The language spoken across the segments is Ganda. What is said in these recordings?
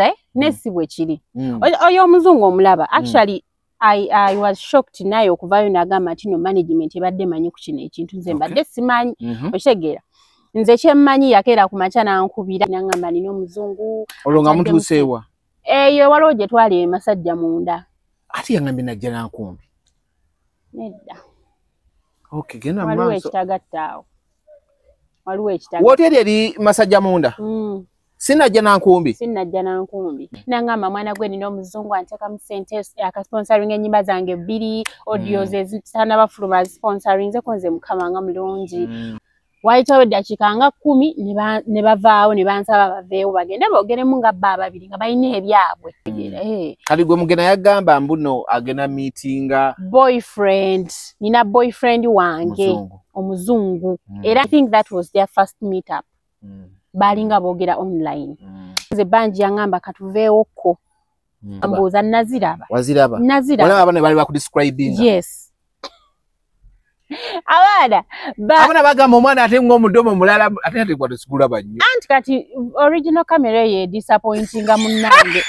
Eh? Nesi bwe kiri. Oyo omuzungu omulaba. Actually, I was shocked naye okuvaayo n'agamba nti no, management ebadde emanyi ku kino ekintu, nze mbadde simanyi. Okitegeera, nze kyemmanyi, yakeera ku makya n'ankubira n'aŋŋamba nina omuzungu. Olwo nga mutuuseewa? Eyo waliwo gye twali e Masajja munda. Ate yangambye najja nankumbi. Nedda. Okay, genda Waliwo maaso. ekitagatta awo, waliwo ekitagatta. Woteeri eri Masajja munda? Mm. Sinajja nankumbi? Sinnajja nankumbi. Nangamba, "Mwana gwe, nina omuzungu anteekamu sente, akasponsoringa ennyimba zange bbiri, audios ezitanabafuluma azisponsorinzeko." Nze Mukama nga mulungi. Wayitawo eddakiika nga 10 ne bavaawo, ne bansaba baveewo bagende boogeremu nga bba ababiri nga balina ebyabwe. Eh, Kati gwe mugenda yagamba mbuno agenda meetinga boyfriend, nina boyfriend wange. Muzungu. Omuzungu. Era I think that was their first meet up. Baalinga boogera online. Nze Bangi yaŋŋamba katuveewokko. Mbuuza, naziraba. Waziraba? Naziraba. Olaba abaana bali bakudescribinga? Yes, abaana ba Abaana bagamba omwana ate ng'omudomo mulala, ate gwa tesigulaba nnyo. Anti kati original camera eyo edisappointinga munnange,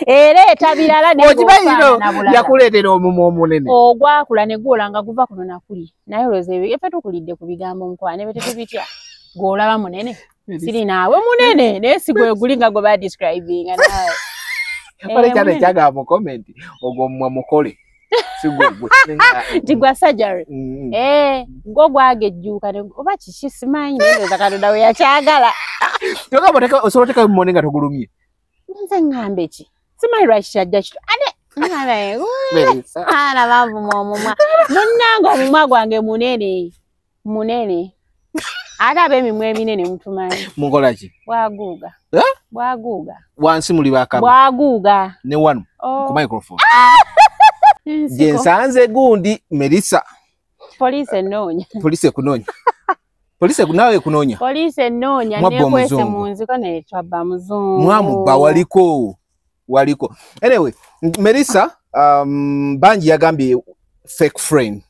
ereeta birala naye Okimanyi no ng'ofaanana bulala. Yakuleetera omumwa omunene. Ogwakula ne gwola nga guva kuno nakuli, naye olowooza ebyo effe tukulidde ku bigambo mukwane be tetubitya. Gw'olaba munene, siri naawe munene, naye si gwe guli nga gwe badescribinga naawe. Wale Eh, kyana munene. ekyagamba mu comment, ogwo omumwa mukole si gwegwe. Nti gwa surgery. Eh, gwo gwagejjuuka oba kiki simanyi, naye ndowooza Katonda we yakyagala. Kyokka osobola otekayo mumone nga togulumye. Nze ŋŋambe ki, simanyi lwaki kyajja kito ate ŋŋambe abaana banvuma omumwa. Munnange, omumwa gwange munene munene, ate ab'emimwa eminene mutumanyi. Mukola ki? Bwaguuga. Eh? Bwaguuga. Wansi muli bakaba. Bwaguuga. Ne wano Oh, ku microphone nsiko. Gye nsanze gundi Melissa. Poliisi ennoonya. Poliisi ekunoonya, poliisi naawe ekunoonya. Poliisi ennoonya. Mwabba Nekwese omuzungu. mu nziko naye twabba muzungu. Mwamubba, waliko waliko. Anyway, Melissa, Bangi yagambye fake friend.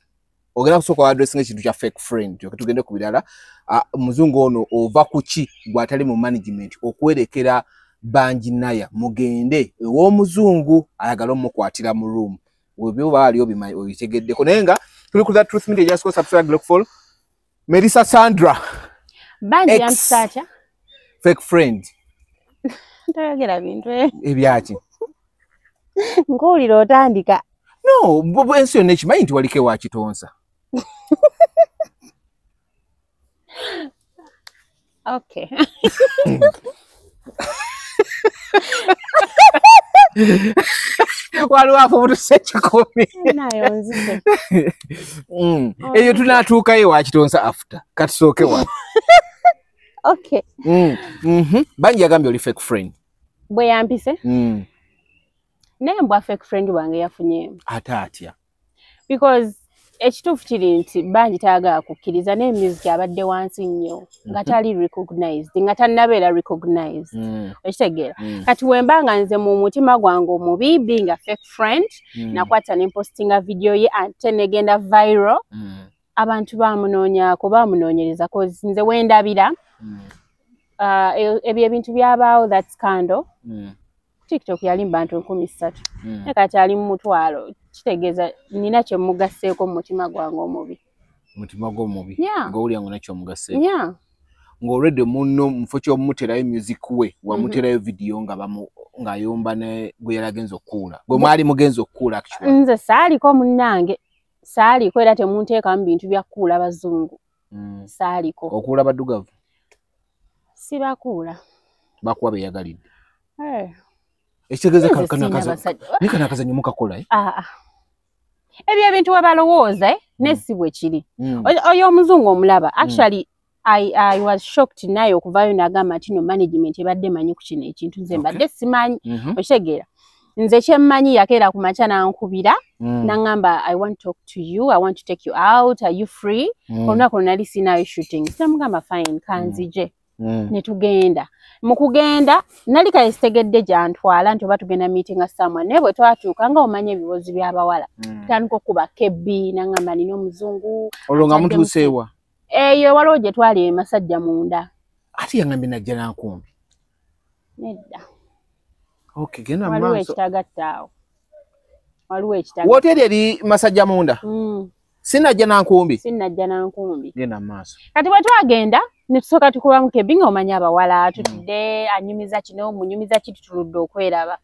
Ogenda kusooka addressing ekintu kya fake friend, tulyoke tugende ku birala. Muzungu ono ova ku ki gw'atali mu management okwerekera Bangi naya mugende ew'omuzungu ayagala omukwatira mu room? Webyo baali obimanyi, obitegeddeko, naye nga tuli ku The Truth Media. Just go subscribe, look for Melissa Sandra. Bangi Ex. yampisa atya? Fake friend. Toyogera bintu ebyo. Ebyaki? Nkuwulira otandika. No, ensi yonna ekimanyi nti waliko ewa Kitonsa. Okay. Waliwo afubutuse 1,000. Naye onzise. Eyo tunaatuukayo ewa Kitonsa after, katusooke wano. Okay. Bangi yagambye oli fake friend. Bwe yampise, naye mbwa fake friend wange yafunyeemu. Ate atya? Because ekituufu kiri nti Bangi tayagala kukkiriza, naye music abadde wansi nnyo nga tali recognized, nga tannabeera recognized. Okitegeera? Kati wemba nga nze mu mutima gwange omubi, being a fake friend, nakwata nempostinga video ye ate negenda viral. Abantu bamunoonyaako, bamunoonyereza, 'cause nze wendabira ebyo ebintu byabaawo, that scandal, TikTok yali mu bantu 3,000, naye kati ali mu 100,000. Kitegeeza nina kye mugasseeko mu mutima gwange omubi. Mutima gwo omubi? Yeah. Ng'owulira nga nakyomugasseeko? Yeah. Ng'olwedde munno mu kifo ky'omuterayo music we, wamuterayo video nga bamu ng'ayomba ne gwe yali agenza okukuula, gwe mwali mugenza okukuula actually. Nze saaliko munnange, saaliko, era temunteekamu bintu bya kukuula bazungu. Saaliko. Okuula baddugavu? Sibakuula. Bakuwa beyagalidde? Eh. Ekitegeeza Nze sirina basajja. Naye kano akazannyo mukakola, eh? Ah, ah. Ebyo ebintu we balowooza, eh? Ne si bwe kiri. Oyo omuzungu omulaba. Actually, I was shocked naye okuvaayo n'agamba nti no, management ebadde emanyi ku kino ekintu, nze mbadde simanyi. Okitegeera, nze kyemmanyi, yakeera ku makya n'ankubira n'aŋŋamba, "I want to talk to you, I want to take you out, are you free?" Olunaku lwo nali sinayo shooting. Namugamba, "Fine, kanzije." Ne tugenda. Mu kugenda nali kale sitegedde gyantwala nti oba tugenda meetinga someone, naye bwe twatuuka, nga omanya ebibuuzo by'abawala, tandika okuba kebbi, n'aŋŋamba nina omuzungu. Olwo nga Atadde mutuuseewa? Eyo waliwo gye twali e Masajja munda. Ate yangambye najja nankumbi. Nedda. Okay, genda Waliwo maaso. ekitagatta awo, waliwo ekitagatta. Woteeri eri Masajja munda? Mm. Sinajja nankumbi? Sinnajja nankumbi. Genda maaso. Kati bwe twagenda ne tusooka tukubamu kebi, nga omanyi abawala tutudde, anyumiza kino, munyumiza ki, tutuludde okweraba.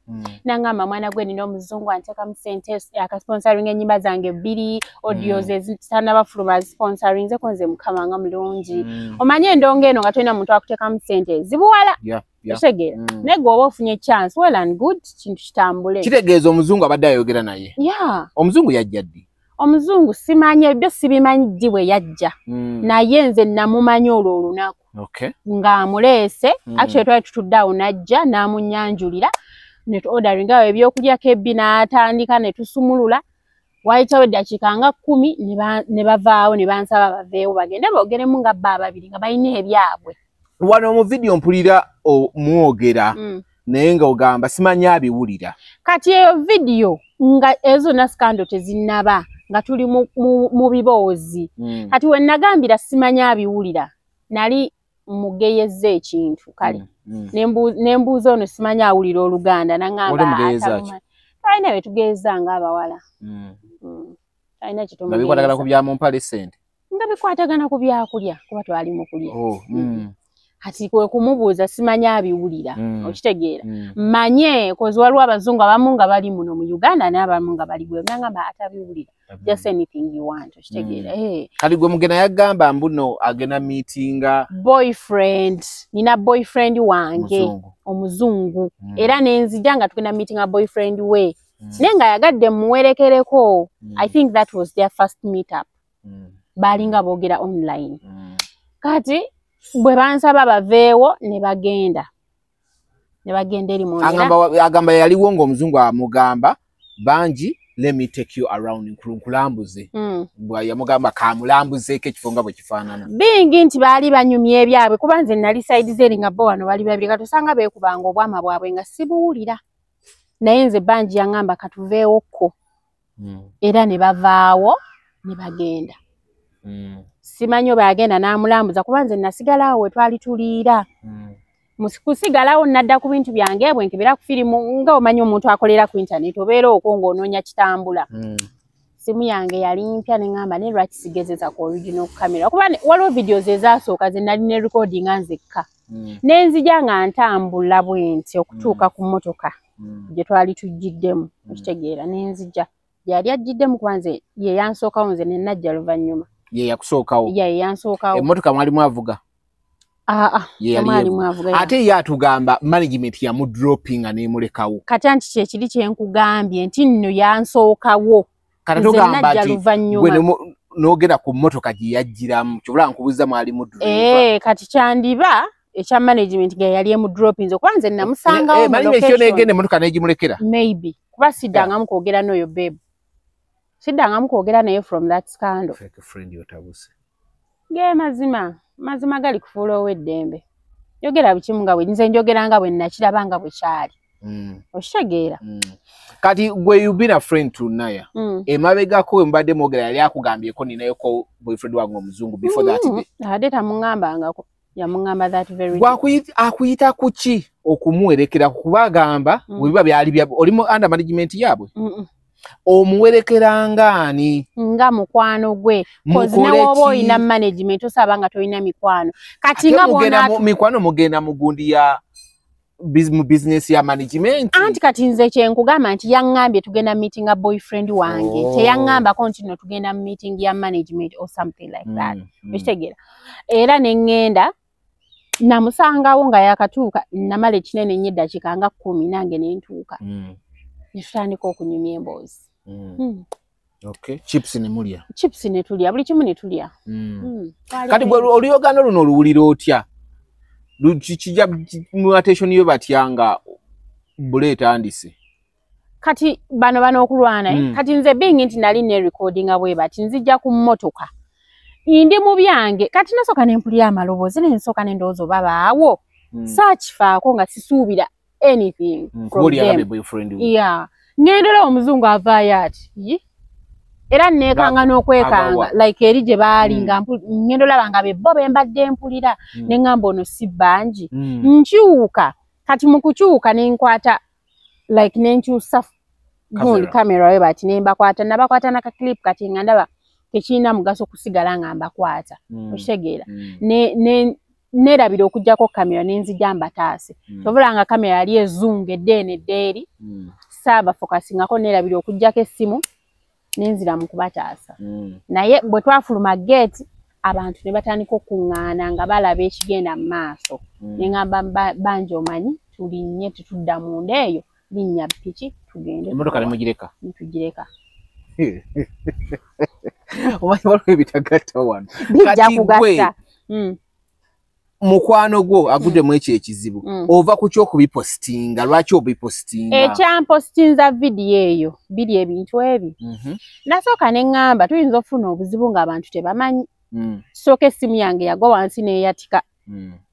Nangamba, "Mwana gwe, nina omuzungu anteekamu sente, akasponsoringa ennyimba zange bbiri, audios ezitanabafuluma sponsorinzeko. Nze Mukama nga mulungi." Omanye endongo eno nga tolina muntu akuteekamu sente zibuwala. Okitegeera? Naye gwe oba ofunye chance, well and good, kintu kitambule. Kitegeeza omuzungu abadde ayogera naye? Yeah. Omuzungu yajja ddi? Omuzungu simanyi, ebyo sibimanyi ddi bwe yajja, naye nze namumanyi olwo olunaku ng'amuleese. Actually twali tutudde awo, n'ajja n'amunyanjulira, ne tu orderinga awo ebyokulya kebbi, n'atandika ne tusumulula. Wayitawo eddakiika nga 10 ne bavaawo, ne bansaba baveewo bagende boogeremu nga bba ababiri nga balina ebyabwe. Wano mu vidiyo mpulira mwogera, naye nga ogamba simanyi abiwulira. Kati eyo vidiyo nga ezo zonna scandal tezinnaba, nga tuli mu biboozi. Kati we nagambira simanyi abiwulira, nali mugeyezza ekintu kale. Ne mbuuza ono simanyi awulira Oluganda. Oli Naŋŋamba mugeyeza ki? atalumanyi. Twalina bye tugeyeza ng'abawala. Talina Nga bikwatagana ku kyetumugeyeza. bya mumpale sente? Nga bikwatagana ku byakulya, kuba twali mu kulya. Oh. Kati kwe kumubuuza simanyi abiwulira. Okitegeera? Manye 'cause waliwo abazungu abamu nga bali muno mu Uganda n'abamu nga bali gwe. Nangamba atabiwulira, just anything you want, okitegeera? Eh. Kati gwe mugenda yagamba mbuno agenda meetinga Boyfriend, nina boyfriend wange. Muzungu. Omuzungu. Era nenzija nga tugenda meetinga boyfriend we, naye nga yagadde muwerekereko. I think that was their first meet up. Baalinga boogera online. Kati bwe bansaba baveewo ne bagenda, ne bagenda eri mu nzira. Agamba yaliwo ng'omuzungu amugamba, "Bangi, let me take you around, nkulambuze." Bwa yamugamba kamulambuzeeko ekifo nga bwe kifaanana. Bingi nti baali banyumya ebyabwe, kuba nze nali side zeri nga bo wano bali babiri. Kati osanga beekubanga obwama bwabwe nga sibuwulira, naye nze Bangi yaŋŋamba katuveewokko, era ne bavaawo ne bagenda. Simanyi oba yagenda n'amulambuza, kuba nze nasigalawo we twali tuliira. Kusigalawo nadda ku bintu byange bwe nkebera ku firimu, nga omanyi omuntu akolera ku internet, obeera okwo ng'onoonya kitambula. Simu yange yali mpya, ne ŋŋamba naye lwaki sigezeza ku original camera, kuba waliwo videos ezasooka ze nali ne recordinga nzekka. Ne nzija nga ntambula bwe nti okutuuka ku mmotoka gye twali tujjiddemu. Okitegeera? Ne nzija yali ajjiddemu, kuba nze ye yansookawo, nze ne najja luvannyuma. Ye yakusookawo? Ye yansookawo. Emmotoka mwalimu avuga? Aa. Ye yali Temwalimu yevuga. avuga. Ate ye atugamba management yamudropinga n'emulekawo. Kati anti kyekiri kyenkugambye nti nno yansookawo. Kati Nze togamba najja nti luvannyuma. gwe n'ogenda ku mmotoka gye yajjiramu, kyobula nkubuuza mwalimu driver. Eh, kati kyandiba ekya management nga yali emudropinze, okuba nze namusangawo mu Management yo location. negenda emmotoka n'egimulekera. Maybe, kuba siddangamu kwogera n'oyo babe, siddangamu kwogera naye from that scandal. Fake friend yotabuse. Ge mazima, mazima gali kufuula ow'eddembe. Yogera bukimu nga bwe nze njogera, nga bwe nakiraba, nga bwe kyali. Okitegeera? Kati gwe, you been a friend to Naya. Emabegako we mubadde mwogera, yali akugambyeko ninayoko boyfriend wange omuzungu before that day? Ate tamuŋŋambangako, yamuŋŋamba that very day. Akuyita ku ki okumuwerekera? Kuba agamba bwe biba byali bya oli mu under management yaabwe. Omuwerekera ani? Nga mukwano gwe. 'Cause Mukole ne woba ki? olina management, osaba nga tolina mikwano. Kati Ate nga mugenda bw'ona mikwano, mugenda mu gundi ya mu business ya management. Anti kati nze kyenkugamba nti yaŋŋambye tugenda meeting a boyfriend wange. Oh. Teyaŋŋambako nti no tugenda mu meeting ya management or something like that. Okitegeera? Era ne ŋŋenda namusangawo nga yakatuuka, namala ekinene nnyo eddakiika nga 10, nange ne ntuuka, ne tutandika okunyumya emboozi. Okay. Chips ne mulya. Chips ne tulya, buli kimu ne tulya. Kati gwe oluyogano luno oluwulira otya? Kijja mu attention yo batya nga bule etandise? Kati bano okulwana, eh? Mm. Kati nze being nti nali ne recordinga bwe bati, nzijja ku mmotoka ndi mu byange, kati nasooka ne mpulira amaloboozi, ne nsooka ne ndowooza oba baawo. Saakifaako nga sisuubira anything Kuba from oli agambye them. boyfriend we. Yeah, ngenda omuzungu avaayo ati yi, era neekanga n'okwekanga. Avawa? Like eri gye baali, nga ngenda olaba nga be bo be mbadde mpulira. Ne ŋŋamba ono si Bangi. Nkyuka Kati mu kukyuka nenkwata like nenkyusa gundi kamera we bati nembakwata, nabakwata naka clip. Kati nga ndaba tekirina mugaso kusigala nga mbakwata, okitegeera? Nerabira okugjako kamera nenzija mbataase. Kyovula nga kamera yali ezunga eddeene eddeeri, saaba focusingako, nerabira okugjako essimu nenzira mu kubataasa. Naye bwe twafuluma gate, abantu ne batandika okuŋŋaana nga balaba ekigenda mu maaso. Ne ŋŋamba bangi, omanyi tulinnye tetudda munda eyo, linnya piki tugende. Emmotoka nemugireka? Netugireka. Omanyi waliwo ebitagatta wano. Bijja kugatta. Mukwano gwo aguddemu ekyo ekizibu, ova ku kyokubipositinga, lwaki obipositinga? Ekyampositinza vidiyo eyo biri ebintu ebi. Nasooka ne ŋŋamba tuyinza okufuna obuzibu ng'abantu tebamanyi. Sooka essimu yange yagwa wansi n'eyatika,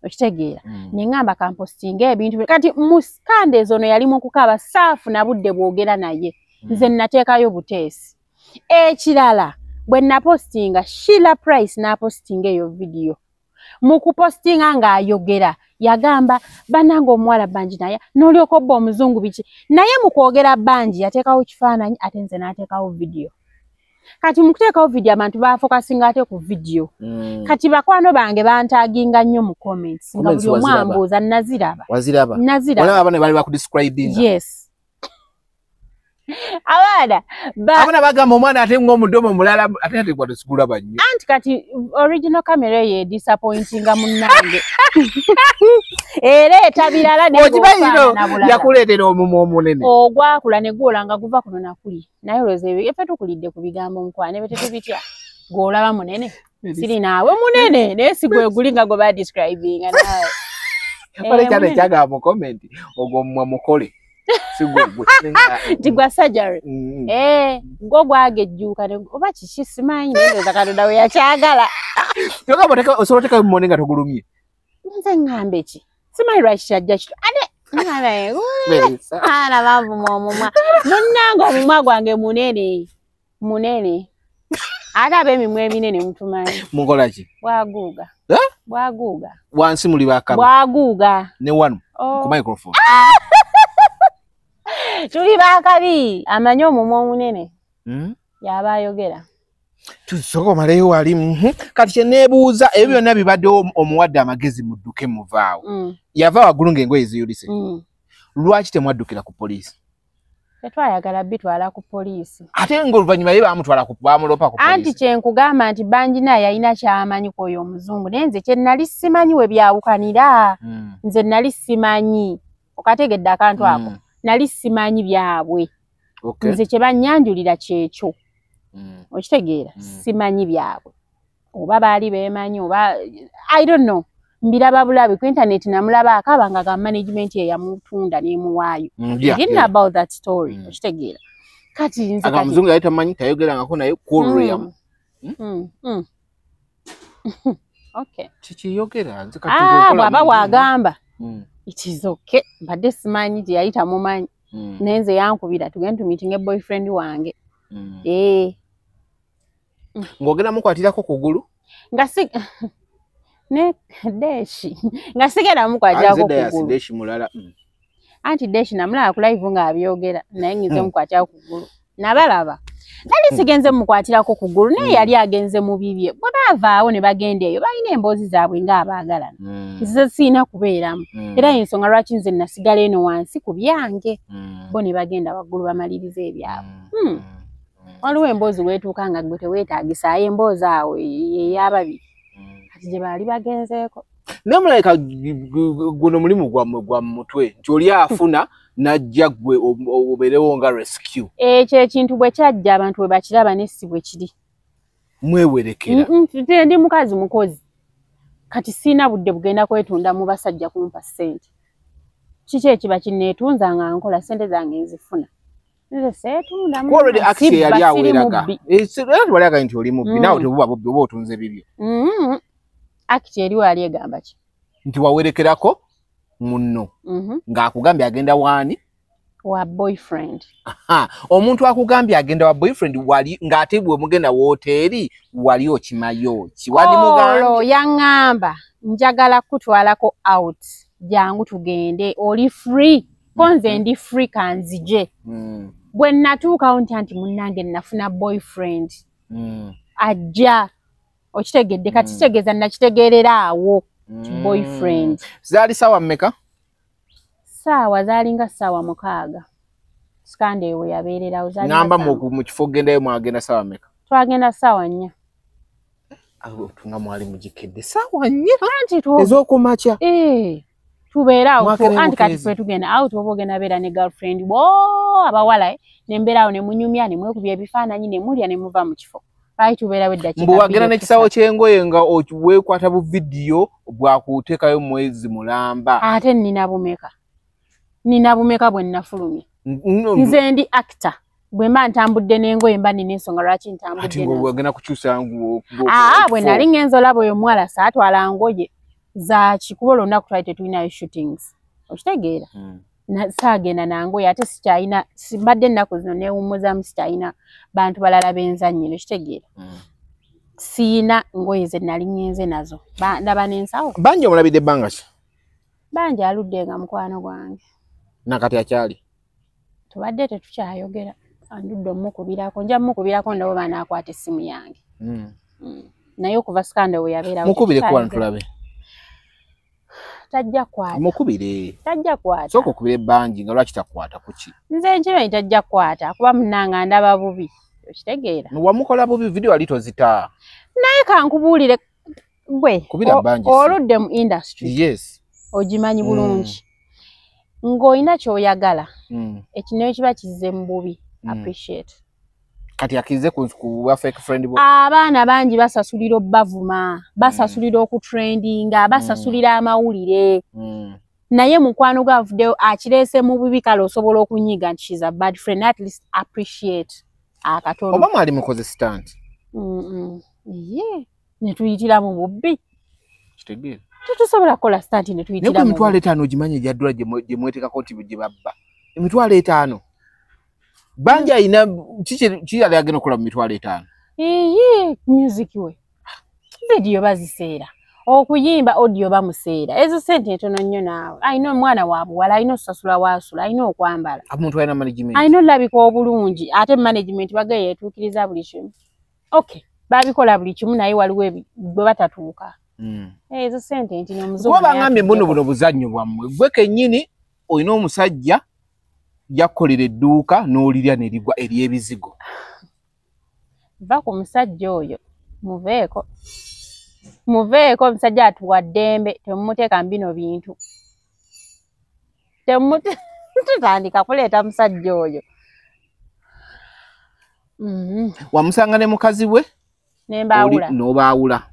okitegeera? Ne ŋŋamba kampositinga ebintu. Kati mu kandeezi ono yali mu kukaaba, saafuna budde bwogera naye, nze nateekayo buteesi. Ekirala, bwe napositinga, Sheila Price n'apositinga eyo vidiyo. Mu kupositinga ng'ayogera yagamba, "Bannange, omuwala Bangi naye n'olyoka obba omuzungu biki?" Naye mu kwogera Bangi yateekawo kifaananyi, ate nze n'ateekawo vidiyo. Kati mu kuteekawo vidiyo abantu bafokasinga ate ku vidiyo. Kati bakwano bange bantaginga nnyo mu comments nga buli omu ambuuza. Naziraba. Waziraba? Naziraba. Abaana bali bakudescribinga? Yes, abaana. Abaana bagamba omwana ate ng'omudomo mulala, ate ate gwa tesigulaba nnyo. Anti kati original camera eyo edisappointinga munnange, ereeta birala. Okimanyi yakuleetera omumwa omunene. Ogwakula ne gwola nga guva kuno nakuli. Naye olowooza effe tukulidde ku bigambo, mukwane, be tetubitya. Gw'olaba munene, siri naawe munene, naye si gwe guli nga gwe badescribinga naawe. Wale kyana ekyagamba mu comment, ogwo omumwa mukole, si gwe gwe. Nti gwa surgery. Eh, gwo gwagejjuuka oba kiki simanyi, naye ndowooza Katonda we yakyagala. Kyokka osobola otekayo mumone nga togulumye. Nze ŋŋambe ki, simanyi lwaki kyajja kito ate aana banvuma omumwa. Munnange, omumwa gwange munene munene, ate ab'emimwa eminene mutumanyi. Mukola ki? Bwaguuga. Bwaguuga. Wansi muli bakaba. Bwaguuga. Ne wano ku microphone. Tuli bakabi. Amanyi omumwa omunene yaba ayogera. Tusooka omaleyo wali. Kati kyeneebuuza, ebyo byonna bibaddewo, omuwadde amagezi mudduke muvaawo. Yava waggulu ng'engoye ziyulise. Lwaki temwaddukira ku poliisi? Tetwayagala bitwala ku poliisi. Ate ng'oluvannyuma ye bamutwala bamulopa ku Anti poliisi. Kyenkugamba nti Banjina yalina kyamanyi kwoyo omuzungu, naye nze kye nali simanyi we byawukanira. Nze nali simanyi, okategedde akantu ako? Nali simanyi byabwe. Nze kye bannyanjulira kyekyo. Okitegeera? Simanyi byabwe oba baali beemanyi oba I don't know, mbiraba bulabi ku internet. Namulaba akaba nga ga management ye yamutunda n'emuwaayo. I didn't know about that story. Okitegeera? Kati nze Aga omuzungu yali tamanyi, tayogerangako naye kwolwo yamu Okay. Kikiyogera nze kati. Ah, bw'aba waagamba, it is okay. Mbadde simanyi gye yali tamumanyi, naye nze yankubira tugende tumitinge boyfriend wange. Eh. Ng'ogenda mukwatirako kugulu? Nga si ne Deshi, nga sigenda mukwatirako kugulu. Deshi mulala. Anti Deshi namulaba ku live ng'abyogera, naye ngize mukwatirako kugulu nabalaba. Nali sigenze mukwatirako kugulu, naye yali agenze mu bibye. Bwe baavaawo ne bagenda eyo, balina emboozi zaabwe ng'abaagalana. Nze siina kubeeramu, era ensonga lwaki nze nasigala eno wansi ku byange, bo ne bagenda waggulu bamaliriza ebyabwe. Waliwo emboozi weetuuka nga gwe teweetaagisaayo emboozi awo ey'ababiri, kati gye baali bagenzeeko. Naye mulabika guno mulimu gwammwe gwa mutwe, nti oli afuna najja gwe obeerewo nga rescue. Ekyo ekintu bwe kyajja, abantu bwe bakiraba, ne si bwe kiri. Mwewerekera. Ndi mukazi mukozi, kati siina budde bugenda kwetunda mu basajja kumpa ssente. Kiki ekiba kinneetunza nga nkola, ssente zange nzifuna, nze seetunda. Already action yali aweraga, era tewali agaye nti oli mubbi. Naawe tebuba bubbi oba otunze bibyo. Act eriwo yali egamba ki? Nti wawerekerako munno ng'akugambye agenda waani? Wa boyfriend. Omuntu akugambye agenda wa boyfriend, wali ng'ate bwe mugenda wooteeri wali okimayo ki? Wali mugambye yaŋŋamba njagala kutwalako out. Jangu tugende, oli free. Konze ndi free kanzije. Bwe natuukawo nti munnange nafuna boyfriend. Ajja. Okitegedde kati kitegeeza nakitegeerera awo boyfriend. Zaali ssaawa mmeka? Ssaawa zaalinga ssaawa 6. Scandal ewe yabeererawo zaali. Namba mu kifo gendayo mwagenda ssaawa mmeka? Twagenda ssaawa 4. Awo tunga mwali mugikedde ssaawa 4. Ez'okumakya. Tubeera awo anti kati ffe tugenda out oba ogenda beera ne girlfriend bo abawala ne mbeera awo ne munyumya ne mwekubya ebifaananyi ne mulya ne muva mu kifo. Lwaki tubeerawo eddakiika Mbu wagenda n'ekisawo ky'engoye nga weekwata bu vidiyo bwakuteekayo mwezi mulamba. Ate nnina bumeka. Nnina bumeka bwe nnafulumya. Nze ndi actor. Bwe mba ntambudde n'engoye mba nnina ensonga lwaki ntambudde. Ate ng'ogenda kukyusa nguo. Bwe nali ngenze olaba oyo omuwala saatwala ngoye zaaki kuba olunaku twali tetulinayo shootings. Okitegeera? Saagenda na ngoye ate sikyalina, mbadde ennaku zino neewummuzaamu sikyalina bantu balala b'enzannyiro, okitegeera? Siyina ngoye ze nali ngenze nazo. Ndaba n'ensawo. Bangi omulabidde ebbanga ki? Bangi aludde nga mukwano gwange. Nakati akyali? Tubadde tetukyayogera. Andudde omukubirako, nja mukubirako ndaba oba anaakwata essimu yange. Naye okuva scandal we yabeerawo. Mukubire kuba ntulabe. Tajja kwata. Mukubire. Tajja kwata. Sooka okubire bangi nga lwaki takwata kuki? Nze nkimanyi tajja kwata kuba munnange ndaba bubi. Okitegeera? Wamukola bubi video wali tozita. Naye kankubuulire gwe oludde mu industry. Yes. Ogimanyi bulungi. Ng'olina ky'oyagala. Ekino kiba kizze mu bubi. Appreciate. Kati akize ku fake friend bo. Abaana bangi basasulira obbavuma, basasulira okutrendinga, basasulira amawulire. Naye mukwano gwavuddeyo akireese mu bubi kale osobola okunyiga nti she's a bad friend, at least appreciate akatono. Oba mwali mukoze stunt? Ye, ne tuyitira mu bubbi. Kitegeera. Tetusobola kukola stunt ne tuyitira mu. Naye emitwalo 5 ogimanyi egyaddula gye mweteekako nti gye babba. Emitwalo 5. Bangi ayina kiki yali agenda okukola mu mitwalo 5? Iye, music we. Video baziseera. Okuyimba audio bamuseera. Ezo sente ntono nnyo naawe. Ayina omwana wa buwala, ayina osasula waasula, ayina okwambala. Omuntu alina management. Ayina olabika obulungi, ate management bagaye yetuukiriza buli kimu. Okay, babikola buli kimu naye waliwo bwe batatuuka. Ezo sente nti n'omuzungu. Kuba bangambye mbuno buno buzannyo bwammwe. Gwe kennyini olina omusajja yakukolera edduuka n'olirya ne ligwa ery'ebizigo. Va ku musajja oyo, muveeko. Muveeko omusajja atuwa ddembe, temumuteeka mu bino bintu. Tutandika kuleeta musajja oyo. Wamusanga ne mukazi we? Ne mbaawula. N'obaawula.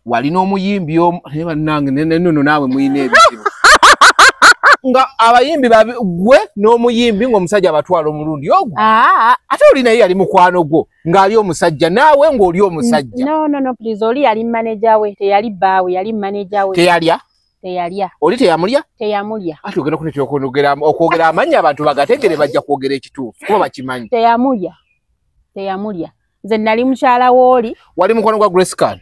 Walina omuyimbi omu, naye bannange nno naawe muyina ebizibu. Nga abayimbi gwe n'omuyimbi ng'omusajja abatwala omulundi ogwo. Ate oli naye yali mukwano gwo ng'ali omusajja naawe ng'oli omusajja. No, no, no, please. Oli yali manager we, teyali bbaawe, yali manager we. Teyalya? Teyalya. Oli teyamulya? Teyamulya. Ate ogenda kuleetera okwogera amannya abantu bagategere bajja kwogera ekituufu kuba bakimanyi. Teyamulya. Teyamulya. Nze nali mukyala w'oli. Wali mukwano gwa Grace Khan?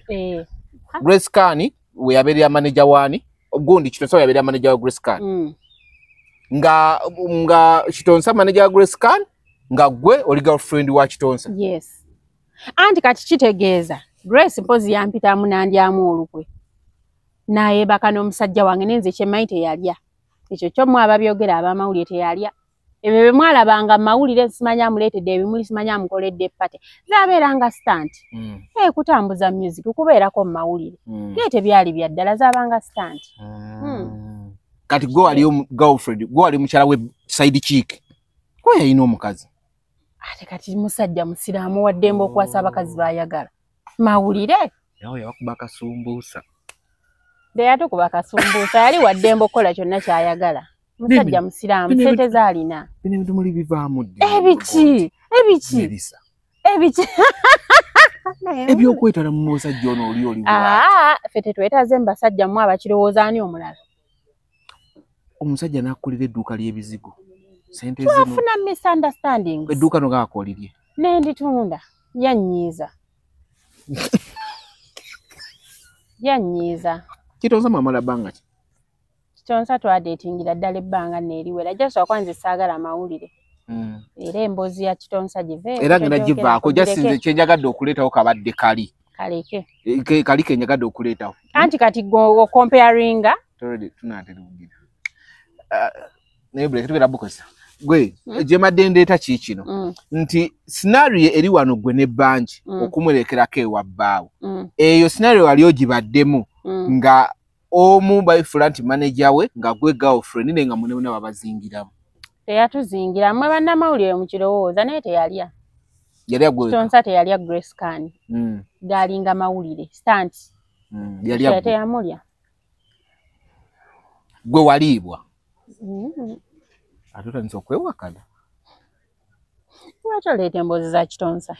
Grace Khan we yabeerera manager waani? Gundi Kitonsa we yabeerera manager wa Grace Khan. Nga Kitonsa manager wa Grace Khan nga gwe oli girlfriend wa Kitonsa. Yes. Anti kati kitegeeza Grace mpozi yampitamu n'andyamu olukwe. Nayeebaka n'omusajja wange nenze kyemmanyi teyalya. Ekyo kyo mmwe ababyogera ab'amawulire teyalya. Ebyo bye mwalabanga mu mawulire simanyi amuleetedde ebimuli simanyi amukoledde party. Zaabeeranga stunt. Kutambuza music kubeerako mu mawulire. Naye tebyali bya ddala zaabanga stunt. Kati gwe wali girlfriend, gwe wali mukyala we side chick. Gwe yalina omukazi. Ate kati musajja musiraamu wa ddembe okuwasa abakazi b'ayagala. Mawulire. Nawe yabakuba akasumbuusa. Teyatukuba akasumbuusa, yali wa ddembe okukola kyonna ky'ayagala. Musajja musiraamu, sente z'alina. Bino ebintu muli bivaamu ddi? Ebiki? Ebiki? Ebiki? Ebyokwetala mu musajja ono oli oli ffe tetwetaaze mu basajja mmwe abakirowooza ani omulala? Omusajja n'akukolera edduuka ly'ebizigo. Sente zino. Twafuna misunderstandings. Edduuka no gaakolirye. Ne nditunda. Yannyiiza. Yannyiiza. Kitonsa mwamala bbanga ki? Kitonsa twadeetingira ddala ebbanga neeriwera, just wakwanze saagala amawulire. Era emboozi ya Kitonsa give era ngenda givaako, just nze kyenjagadde okuleetawo kabadde kali kaleke kali kenjagadde okuleetawo. Anti kati go comparinga tunaatera okugira naye buleke tugenda bukozesa gwe gye ndeeta kiikino nti scenario eri wano gwe ne Banji okumulekerako ewa bbaawe. Eyo scenario wali ogibaddemu nga omu baifula nti manager we nga gwe girlfriend naye nga munne babazingiramu. Teyatuzingira, mmwe bannamawulire mukirowooza, naye teyalya. Kitonsa teyalya Grace Khan. Galinga mawulire stunt. Yalya teyamulya. Gwe waliibwa. Ate otandise okwewakana. Lwaki oleeta emboozi za Kitonsa?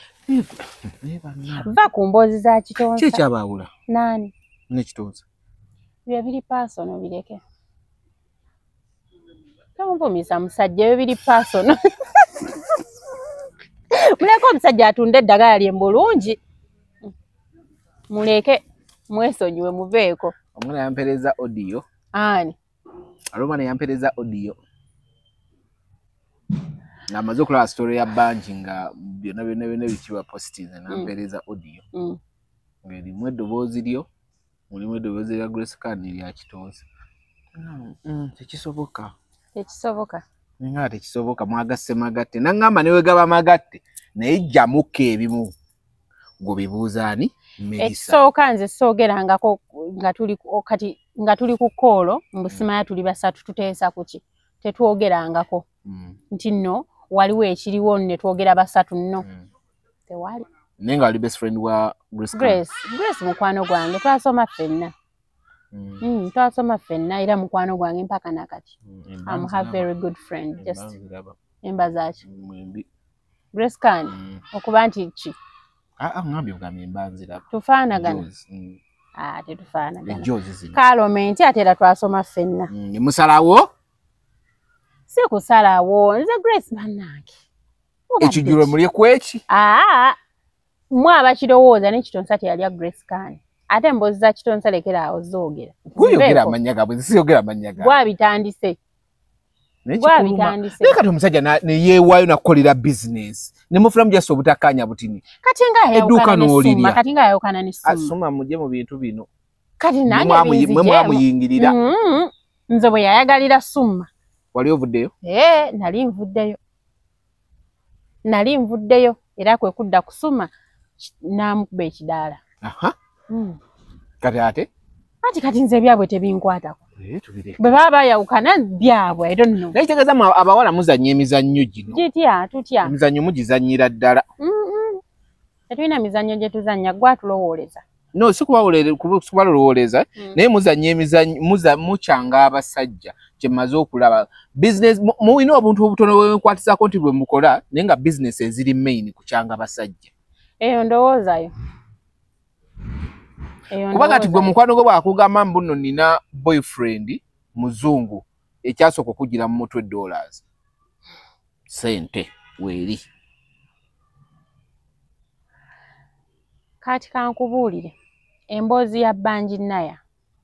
Va ku mboozi za Kitonsa. Ki ekyabaawula? Naani? Ne Kitonsa. Byo biri personal, bireke. Tonvumisa musajja, ebyo biri personal. Muleke omusajja atunde eddagala lye bulungi. Muleke mwesonyiwe muveeko. Omwana yampeereza audio. Ani? Alomana yampeereza audio. Ng'amaze okulaba story ya Banji nga byonna byonna byonna bikiba postinze, nampeereza audio. Ng'erimu eddoboozi lyo, mulimu eddoboozi lya Grace Khan n'erya Kitonsa. Tekisoboka. Tekisoboka. Nga tekisoboka, mwagasse magatte. Nangamba ne wegaba magatte, naye jjamuko ebimu. Gwe ani? Melissa. Ekisooka nze soogerangako nga tuli kati nga tuli ku koolo mbusimaya tuli basatu tuteesa kuki, tetwogerangako nti nno waliwo ekiriwo ne twogera basatu nno. Tewali. Naye nga ali best friend wa Grace. Grace mukwano gwange twasoma ffenna. Twasoma ffenna era mukwano gwange mpaka nakati. I'm her very good friend. Just emba zaaki. Grace Khan okuba nti ki? Ngambye bugambye emba nziraba. Tufaanagana. Tetufaanagana. Kaalomenti ate era twasoma ffenna. Ne musalawo? Si kusalawo, nze Grace bannange. Ekijjulo mulye ku eki? Mmwe abakirowooza ne Kitonsa teyalya Grace Khan. Ate emboozi za Kitonsa lekera awo zoogera. Gweyogera amannya gaabwe, siyogera amannya gaabwe. Gwabitandise. Gwabitandise. Naye kati omusajja ne yeewaayo nakukolera bizinesi. Ne mufulamu just obutakkaanya butini. Kati nga ayawukana ne Suma, kati nga ayawukana ne Suma. Suma mujje mu bintu bino. Kati nange binzije. Mwe mwamuyingirira. Nze bwe yayagalira Suma. Wali ovuddeyo? Nali nvuddeyo. Nali nvuddeyo era kwe kudda kusuma n'amukuba ekidaala. Kati ate? Ati kati nze ebyabwe tebinkwatako. Bwe baba bayawukana byabwe, I don't know. Naye kitegeeza abawala muzannya emizannyo gino. Gitya, tutya. Emizannyo mugizannyira ddala. Tetulina mizannyo gye tuzannya, gwe atulowooleza. No, si kubalowooleza, naye muzannya emizannyo, mukyanga abasajja kye mmaze okulaba. Business, mulina obuntu obutono bwe mukwatizaako nti bwe mukola, naye nga business eziri main kukyanga abasajja. Eyo ndowoozayo. Kuba kati gwe mukwano gwo bw'akugamba mbu nno nina boyfriend muzungu, ekyasooka okugira mu mutwe dollars. Ssente weeri. Kati kankubuulire, emboozi ya Banji Naya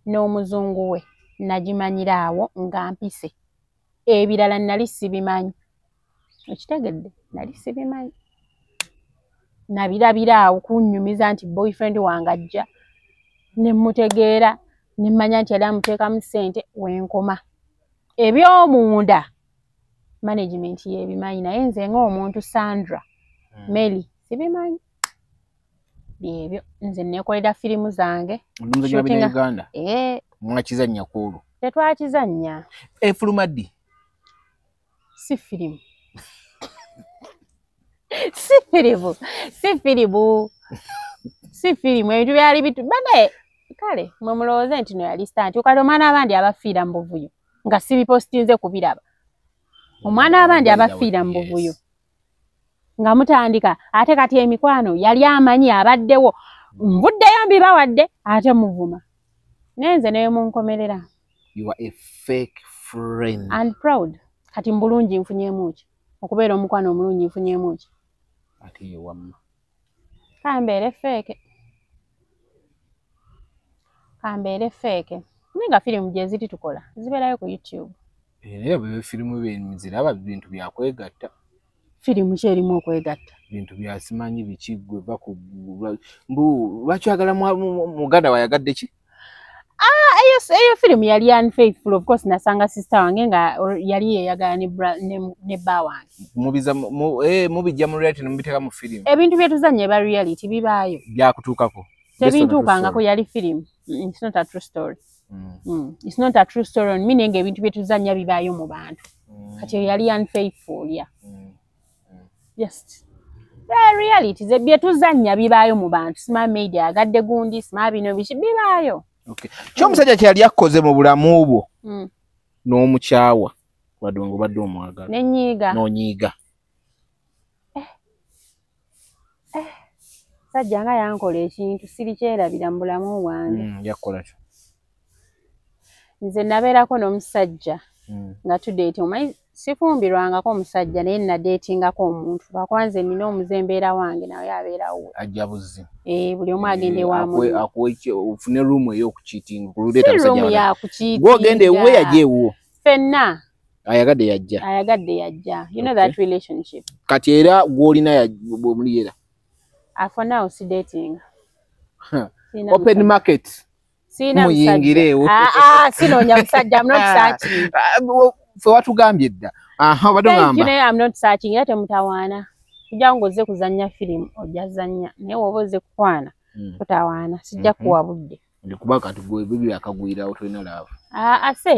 n'omuzungu we nagimanyira awo nga mpise. Ebirala nali sibimanyi. Okitegedde? Nali sibimanyi. Nabirabira awo kunnyumiza nti boyfriend wange ajja. Ne mmutegeera, ne mmanya nti yali amuteekamu ssente wenkoma. Eby'omunda management yeebimanyi, naye nze ng'omuntu Sandra Meli sibimanyi. Byebyo nze neekolera firimu zange. Uganda. Mwakizannya ku olwo? Tetwakizannya. Efuluma ddi? Si firimu. Si firimu. Si firimu. Si firimu. Ebintu byali bitu. Bane kale mwe mulowooze nti no yali stunt. Kale omwana abandi abafiira mu buvuyo nga sibipostinze kubiraba. Omwana abandi abafiira mu buvuyo nga mutandika ate kati emikwano yali amanyi abaddewo nvuddeyo mbibawadde ate muvuma. Naye nze ne munkomerera. You are a fake friend. And proud. Kati mbulungi nfunyeemu ki? Okubeera omukwano omulungi nfunyeemu ki? Ate ye wamma. Kambeere fake. Kambeere fake. Naye nga firimu gye ziri tukola zibeerayo ku YouTube. Era bwe firimu benziraba bintu byakwegatta. Firimu ki erimu okwegatta? Bintu byasimanyi biki gwe va ku mbu lwaki oyagala muganda wayagadde ki? Eyo firimu yali unfaithful, of course. Nasanga sister wange nga yali yeyagala ne bba wange. Mubijja mu reality nemubiteeka mu firimu. Ebintu byetuzannya eba reality bibaayo. Byakutuukako? Tebintuukangako, yali firimu. It's not a true story. It's not a true story on me, naye ebintu byetuzannya bibaayo mu bantu. Kati eyo yali unfaithful, yeah. Just reality ze byetuzannya bibaayo mu bantu. Sima maid agadde gundi, sima bino biki bibaayo. Okay. Ky'omusajja kye yali akoze mu bulamu bwo n'omukyawa wadde nga obadde omwagala. Nenyiiga. N'onyiiga. Sajja nga yankola ekintu sirikyerabira mu bulamu bwange. Yakukola ki? Nze nabeerako n'omusajja nga tudeeti. Omanyi sifumbirwangako omusajja, naye nadeetingako omuntu. Lwakuba nze nina omuze, embeera wange naye abeerawo. Ajja buzzi. Buli omu agenda ewa munne. Ofune room ey'okucheatinga. Si room ya kucheatinga. Gw'ogenda ewuwe yajja ewuwo. Ffenna. Ayagadde yajja. Ayagadde yajja. You know that relationship. Kati era gw'olina bw'omuli era? For now si dating. Open market. Muyingireewo. Sinoonya musajja, I'm not searching. Ffe watugambye dda. Obadde ogamba. Thank you, I'm not searching. Era temutawaana. Kujja ng'ozze kuzannya firimu ojja zannya. Naye bw'oba ozze kukwana totawaana. Sijja kuwa budde. Kuba kati gwe bibi akagwirawo tolina love. Ase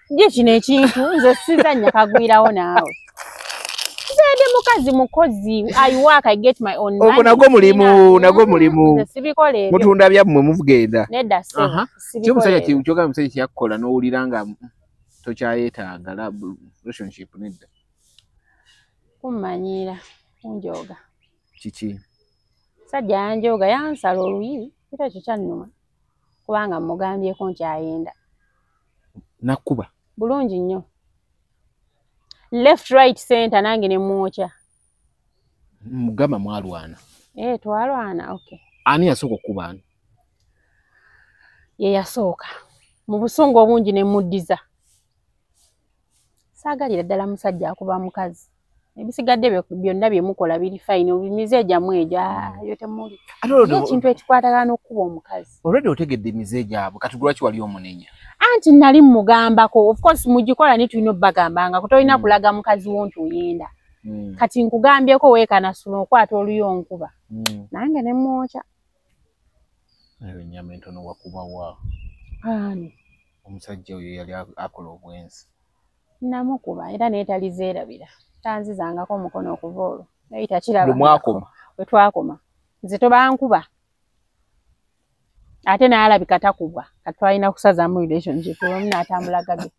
ye kino ekintu nze sizannya kagwirawo naawe. Nze ndi mukazi mukozi. I work, I get my own money. Ogwo nagwo mulimu, nagwo mulimu. Sibikola ebyo. Mutunda byammwe muvugenda. Nedda ssebo. Sibikola ebyo. Kyogamba omusajja kyeyakukola n'owulira nga tokyayetaaga relationship nedda. Kummanyiira, kunjooga. Kiki? Sajja yanjooga yansala oluyi, era ekyo kyannuma. Kubanga mmugambyeko nkyayenda. Nakkuba? Bulungi nnyo. Left, right, center nange ne mwokya. Mugamba mwalwana. Twalwana, okay. Ani yasooka okukuba ani? Ye yasooka. Mu busungu obungi ne muddiza. Saagalira ddala musajja akuba mukazi. Ebisigadde byonna bye mukola biri fine, emize gyammwe egyo yo temuli. Ekintu ekikwatagana n'okukuba omukazi. Already otegedde emize gyabwe, kati lwaki wali omunenya? Anti nali mmugambako, of course mugikola naye tulina obbagambangako, tolina kulaga mukazi wo nti oyenda. Kati nkugambyeko weekanasula okwata oluyi onkuba. Nange ne mmwokya. Ennyama entono wakuba wa? Ani? Omusajja oyo yali akola obwenzi. Namukuba era naye talizeerabira. Tanzizangako omukono okuva olwo. Naye takiraba. Lwe mwakoma. Lwe twakoma. Nze tobankuba. Ate naye alabika takubwa. Kati twalina kusazaamu relationship omu n'atambula gage.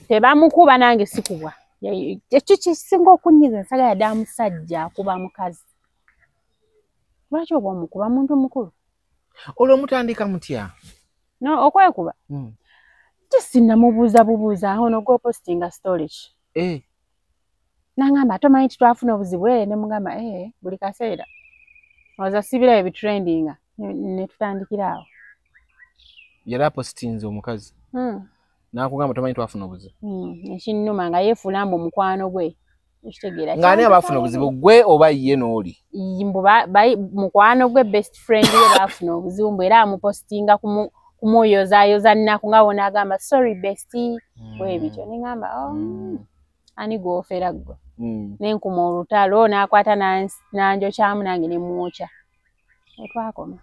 Tebamukuba nange sikubwa. Ekyo kisinga okunnyiiza, nsagala ddala musajja akuba mukazi. Lwaki oba omukuba muntu mukulu? Olwo mutandika mutya? No, okwekuba. Sinnamubuuza bubuuza ono gw'opositinga story ki? Nangamba tomanyi nti twafuna obuzibu ne mugamba buli kaseera. Oza sibira ebitrendinga ne tutandikira awo. Yali apositinze omukazi. N'akugamba tomanyi twafuna obuzibu. Ekinnuma nga yeefuula mbu mukwano gwe. Ekitegeera. Ng'ani abaafuna obuzibu gwe oba ye n'oli? Mbu mukwano gwe best friend we baafuna obuzibu mbu era amupositinga kumuyozaayoza nnaku nga wona agamba sorry bestie bwe bityo. Ne ngamba ani gw'ofera ggwe. Ne nkuma olutalo n'akwata n'anjokyamu nange ne mwokya. Twakoma.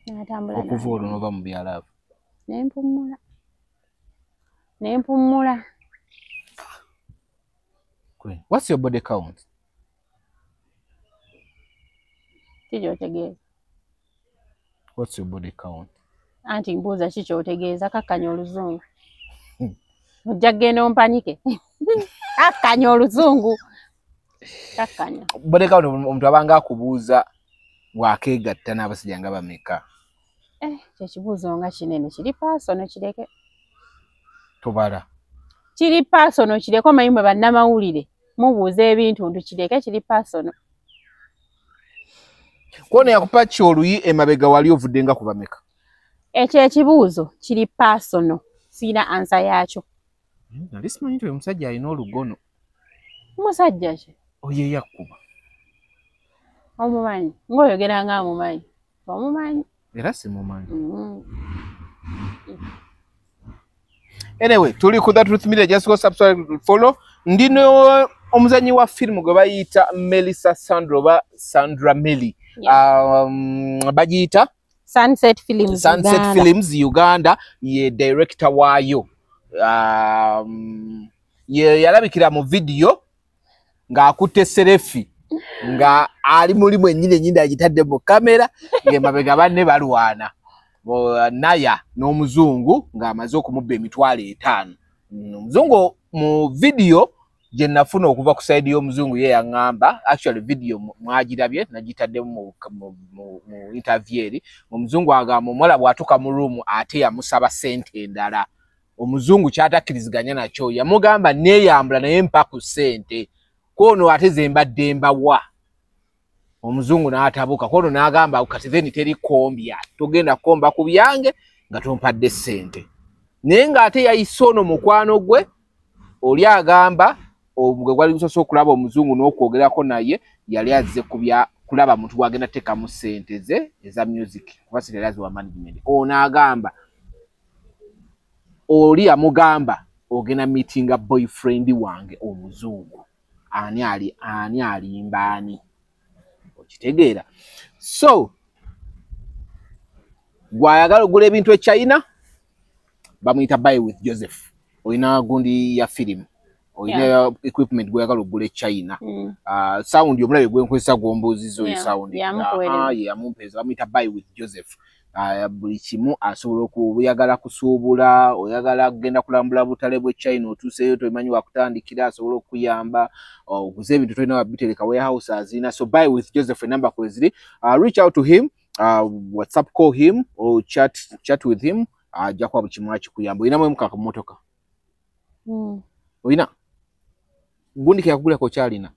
N'atambula. Okuva olwo n'ova mu bya love. Ne mpummula. Ne mpummula. What's your body count? Ki ky'otegeeza? What's your body count? Anti mbuuza ki ky'otegeeza, kakkanya oluzungu. Ojja kugenda ompanyike. Kakkanya oluzungu. Kakkanya. Body count omuntu abanga akubuuza wakeegatta n'abasajja nga bameka. Kyekibuuzo nga kinene kiri personal kireke. Tobala. Kiri personal kireke, omanyi mwe bannamawulire mubuuza ebintu ntu kireke kiri personal. Kwona yakupa ki oluyi emabega wali ovudde nga ku bameka? Ekyo ekibuuzo kiri personal, sirina answer yakyo. Nali simanyi nti oyo omusajja alina olugono. Musajja ki? Oyo eyakkuba. Omumanyi? Ng'oyogera nga amumanyi. Omumanyi? Era simumanyi. Anyway, tuli ku The Truth Media, just go subscribe, follow. Ndino omuzanyi wa firimu gwe bayita Melissa Sandra oba Sandra Melly. Yeah. Bagiyita Sunset Films. Sunset Uganda. Films Uganda, ye director waayo. Ye yalabikira mu video ng'akutte selfie nga ali muli mwennyini ennyini agitadde mu kamera ng'emabega banne balwana. Naya n'omuzungu ng'amaze okumubba 500,000. Omuzungu mu video gye nafuna okuva ku side y'omuzungu ye yaŋŋamba, actually video mwagirabye, nagitaddemu mu interview eri. Omuzungu agamba omuwala bw'atuuka mu room ate yamusaba ssente endala. Omuzungu ky'atakkiriziganya nakyo, yamugamba neeyambula naye mpa ku ssente, kwono ate ze mbadde mbawa. Omuzungu n'atabuka, kwono n'agamba kati then teri kombya, togenda kukomba ku byange nga tompadde ssente. Naye ng'ate yayise ono mukwano gwe, oli agamba gwe gwali gusoose okulaba omuzungu n'okwogerako naye, yali azze kulaba muntu gw'agenda kuteekamu ssente ze eza music, kuba ssente yali aziwa management. Ono agamba oli yamugamba ogenda meetinga boyfriend wange omuzungu, ani ali, ani alimba ani? Okitegeera? So gw'ayagala ogula ebintu e China bamuyita Buy with Joseph. Olina gundi ya firimu, olina equipment gw'oyagala ogula e China. Sound omulabe gwe nkozesa gw'ombuuzizza oyo sound. Yamukuweereza. Ye yamumpeereza, bamuyita Buy with Joseph. Buli kimu asobola oyagala kusuubula, oyagala kugenda kulambula butale bw'e China, otuuseeyo tomanyi wakutandikira, asobola okukuyamba, oguze ebintu tolina wabitereka, warehouse azirina. So Buy with Joseph enamba kwe ziri. Reach out to him, WhatsApp call him or chat with him, ajja kuba buli kimu akikuyamba. Olinamu emukaka ku mmotoka? Olina? Gundi ke yakugulako okyalina?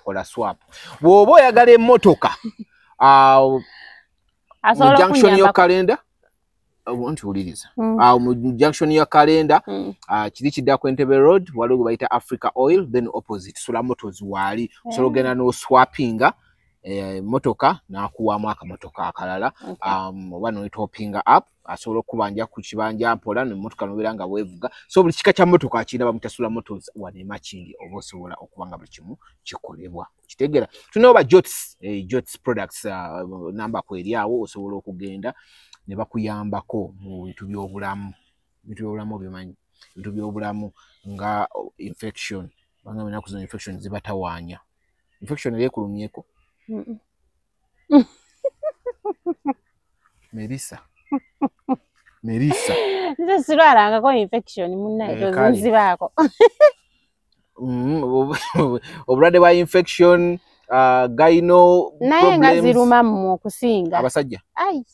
Kola swap. Bw'oba oyagala emmotoka, mu Asobola junction ya okunyambako. Kalenda, nti wuliriza. Mu junction ya Kalenda, kiri kidda ku Entebbe Road, waliwo gwe bayita Africa Oil, then opposite Sula Motors waali. Osobola ogenda n'oswapinga emmotoka n'akuwaamu akamotoka akalala. Oba n'oyitopinga up, asobola okukubanja ku kibanja mpola n'emmotoka n'obeera nga weevuga. So buli kika kya mmotoka akirina bamuyita Sula Motors wano e Makindye, oba osobola okuba nga buli kimu kikolebwa. Okitegeera? Tulinawo ba Jots, Jots products, namba kweri awo osobola okugenda ne bakuyambako mu bintu by'obulamu. Ebintu by'obulamu obimanyi, ebintu by'obulamu nga infection, kubanga ennaku zino infection zibatawaanya. Infection eri ekulumyeko? Melissa. Melissa. Nze sirwalangako infection munnaye, tozinzibaako. Obulwadde bwa infection, gyno Naye nga problems. ziruma mmwe okusinga. Abasajja. Ai.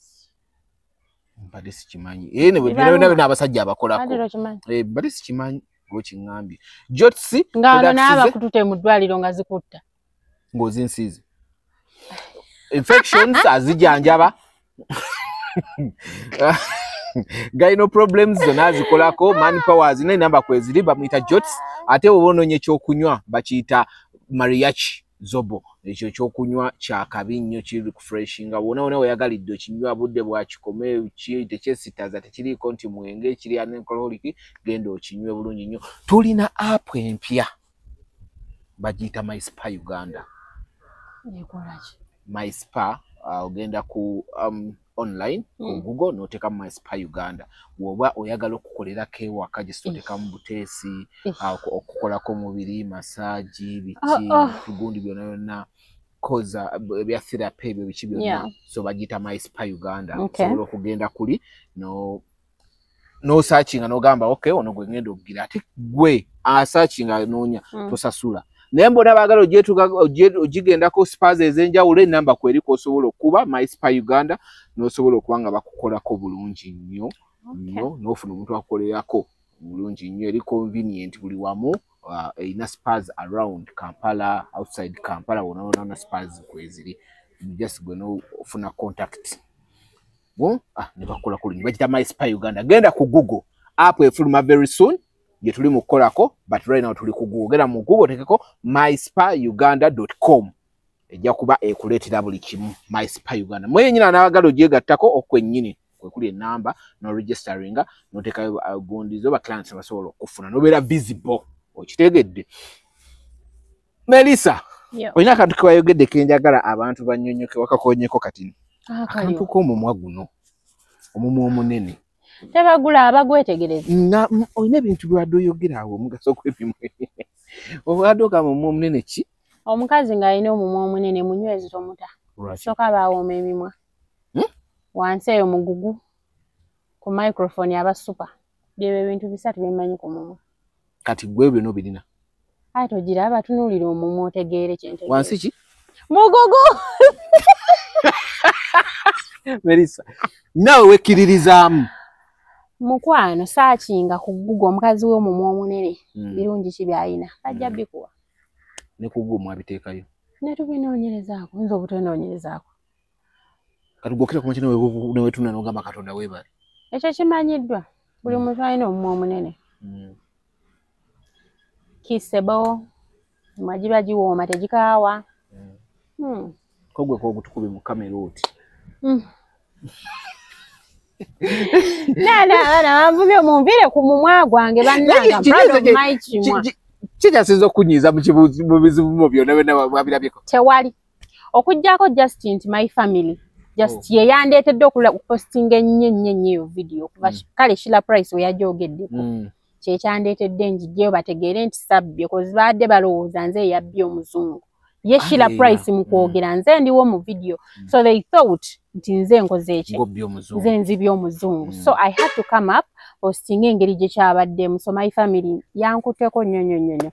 Mbadde sikimanyi. Ne bwe Zibaluma. byonna byonna abasajja abakolako. Mbadde tokimanyi. Mbadde sikimanyi, gw'okiŋŋambye. Jotsi, Nga wano products ze n'abakutute mu ddwaliro nga zikutta. Ng'ozinsiize. Infections azijjanjaba. Gyno problems zonna azikolako, manpower azina enamba kweziri, bamuyita Jots. Ate bw'oba onoonya ekyokunywa bakiyita Mariachi Zobo. Ekyo ekyokunywa kya kabi nnyo, kiri refreshinga. Wonna wonna weeyagalidde okinywa, budde bwa kikome, tekyesitaza, tekiriiko nti mwenge, kiri alcoholic, genda okinywe bulungi nnyo. Tulina app empya bagiyita My Spa Uganda. Ekola ki? My Spa, ogenda ku online ku Google n'oteekamu My Spa Uganda. Bw'oba oyagala okukolerako ewaka, just oteekamu buteesi, okukolako omubiri, massage, biki, tugundi byonna byonna, koza ebya therapy ebyo biki byonna. So bagiyita My Spa Uganda. Osobola okugenda kuli n'osearchinga n'ogamba okay, ono gwe ngenda okugira, ate gwe asearchinga anoonya, tosasula. Naye mbona baagala ogigendako spas ez'enjawulo, enamba kweri kw'osobola okuba My Spa Uganda, n'osobola okuba nga bakukolako bulungi nnyo nnyo, n'ofuna omuntu akukolerako bulungi nnyo, eri convenient buli wamu, erina spas around Kampala, outside Kampala, wonna wonna spas kweziri. Just gwe n'ofuna contact. Ne bakola ku lunyi bagita My Spa Uganda. Genda ku Google, app efuluma very soon gye tuli mu kukolako, but right now tuli ku Google. Genda mu Google otekeko myspauganda.com, ejja kuba ekuleetera buli kimu. My Spa Uganda mwennyini anaagala ogyegattako okwennyini kwe kuli enamba noregisteringa noteekayo gundi zo, ba clients basobola okufuna nobeera visible. Okitegedde, Melissa? Olina akantu kewayogedde kenjagala abantu bannyonnyoke wakakonyeko kati, akantu k'omumwa guno, omumwa omunene. Tebagula, abagwetegereza. Olina ebintu bywadde oyogera awo, omugaso gw'ebimwe obadde ogamba omumwa omunene ki? Omukazi ng'alina omumwa omunene munywezi, tomuta. Soka bawooma emimwa. Wansi eyo mugugu ku microphone aba super. Byebyo ebintu bisatu byemmanyi ku mumwa. Kati gwe byonna obirina? Aye togiraba, tunuulira omumwa otegeere kyentegeera. Wansi ki? Mugugu. Melissa, naawe wekkiririzaamu. Mukwano, saakinga ku Google omukazi w'omumwa omunene birungi ki by'alina, bajja bikuwa. Ne ku Google mwabiteekayo? Ne tubinoonyerezaako, oyinza obutanoonyerezaako. Kati gwokera kumakya newetunula n'ogamba Katonda weebale? Ekyo kimanyiddwa buli muntu alina omumwa omunene. Kisebo emimwa giba giwooma, tegikaawa. Ko gwe kogutukube mu kamera oti? Nana abaana banvumye, munviire ku mumwa gwange bannange. I'm proud of my kimwa. Kikyasinza okunyiiza mu bizibu mu byonna byonna wabirabyeko? Tewali, okuggyako just nti my family just ye yandeetedde okupostinga ennyo ennyo ennyo eyo video kuva kale Shila Price we yagyogeddeko. Kyekyandeetedde njijjeyo bategeere nti sabbye, 'cause baadde balowooza nze eyabbye omuzungu. Ye Shila Price mu kwogera nze ndiwo mu video, so they thought nti nze nkoze eki, Ngobbye omuzungu. Nze nzibye omuzungu. So I had to come up postinga engeri gye kyabaddemu. So my family yankutteko nnyo nnyo nnyo nnyo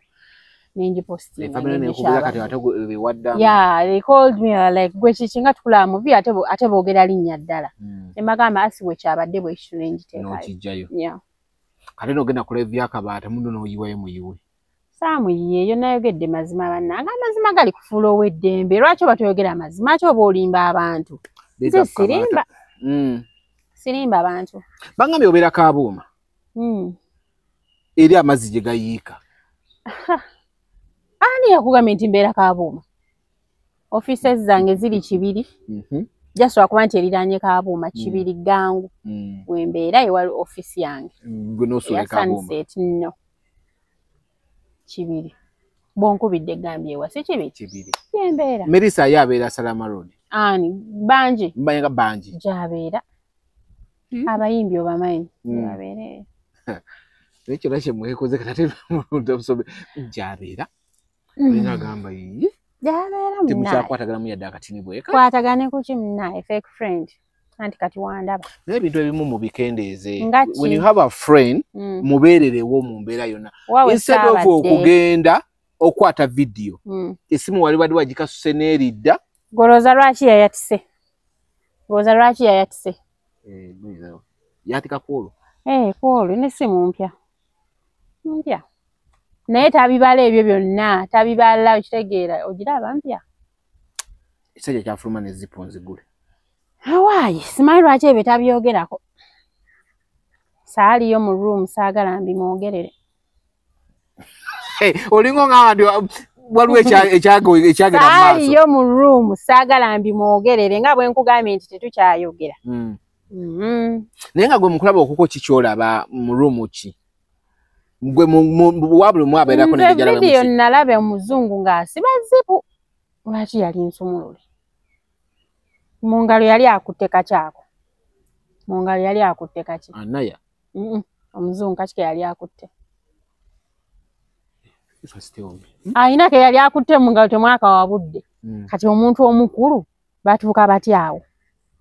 nengipostinga. Family nekubira kati ate bewaddamu? Yeah, they called me like, gwe kiki nga tukulaba mu video, ate boogera linnya ddala. Ne mbagamba asi bwe kyabadde bwe kityo, nengiteekayo. N'okijjayo. Yeah. Kate n'ogenda ku live y'akabaata muno n'oyiwayo muyiwe? Saamuyiyeeyo, nayogedde mazima bannange. Amazima gali kufuula ow'eddembe. Lwaki oba toyogera amazima? Lwaki oba olimba abantu? Nze sirimba. Sirimba abantu. Bangambye obeera Kabuuma eri amazzi gye gayiika. Ani yakugambye nti mbeera Kabuuma? Offices zange ziri Kibiri. Just lwakuba nti eriraanye Kabuuma, Kibiri Gangu. Wembeera ewali office yange. Gwe n'osula Eya e Kabuuma? Sunset, no. Kibiri. Bonkubidde egambye ewa, si Kibiri? Kibiri. Gyembeera. Melissa ye abeera Salama Road. Ani? Bangi. Mmanyi nga bangi. Gy'abeera. Abayimbi obamanyi. Gy'abeera eyo. Naye kyonna kye mwekoze kati ate gy'abeera. Olina agamba ye. Gy'abeera munnaye. Temukyakwataganamu yadde akatini bweka? Kwatagane ku ki munnaye, fake friend. Anti kati wandaba. Naye ebintu ebimu mubikendeeze. Nga ki? When you have a friend, mubeererewo mu mbeera yonna. Wawe Instead of saabadde. okugenda okwata video. Essimu wali badde wagikasuse n'eridda. Golooza lwaki yayatise? Golooza lwaki yayatise? Eh, yatika kwolwo. Eh, kwolwo n'essimu mpya. Mpya. Naye tabibala ebyo byonna, tabibala, okitegeera, ogiraba mpya. Ekisajja kyafuluma ne zipu nzigule. Hawaayi, simanyi lwaki ebyo tabyogerako. Saaliyo mu room, saagala mbimwogerere. Hey, olinga ngamba nti waliwo ekyagenda mu maaso. Saaliyo mu room, saagala mbimwogerere nga bwe nkugambye nti tetukyayogera. Naye nga gwe mukulaba okuko ki ky'olaba mu room ki? Gwe wa buli omu abeerako Nze n'engeri gy'alaba video mu ki? nalaba omuzungu ng'asiba zipu. Lwaki yali nsumulule? Mu ngalo yali akutte kakyako. Mu ngalo yali akutte kaki? Anaya. Omuzungu kaki ke yali akutte? First tell me. Alina ke yali akutte mu ngalo temwaka wa budde. Kati omuntu omukulu batuuka batya awo?